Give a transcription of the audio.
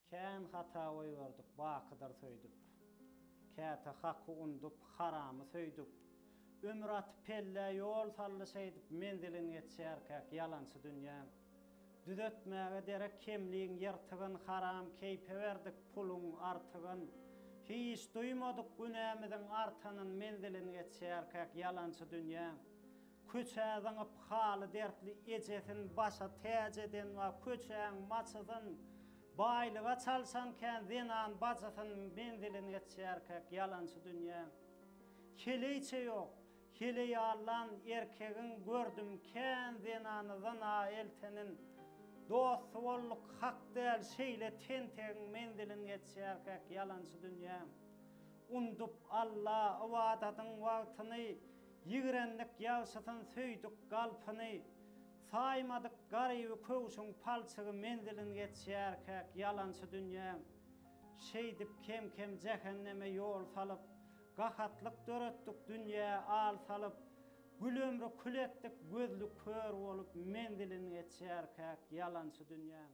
Kän hata goýberdik bakydyr söýdüp. Käte haky undup, haramy söýdük. Ömür aty pellä ýol saldy şeýdip, Menzilin geçýärkäk ýalançy dünýäň. Düzetmäge derek kemligiň ýyrtygyn Haram keýpe berdik puluň artygyn. Hiç duýmadyk günämiziň artanyn Menzilin geçýärkäk ýalançy dünýäň. Köçä zyňyp haly dertli ejesin Başa täç eden bar köçäň maçysyn Baýlyga çalşan kän zenan bajysyn Menzilin geçýärkäk ýalançy dünýäň. Heleýçe ýok, heleý allan erkegiň Gördüm kän zenany zyna eltenin. Dosty bolduk hak däl şeýle tentegiň Menzilin geçýärkäk ýalançy dünýäň. Undup Alla ybadadyň wagtyny Ýigrendik ýagşysyn söýdük galpyny, Saýmadyk garyby köwşüň palçygy Menzilin geçýärkäk ýalançy dünýäň. Şeýdip kem-kem jähenneme ýol salyp, Gahatlyk döretdik dünýä al salyp, Gül ömri kül etdik gözli kör bolup Menzilin geçýärkäk ýalançy dünýäň.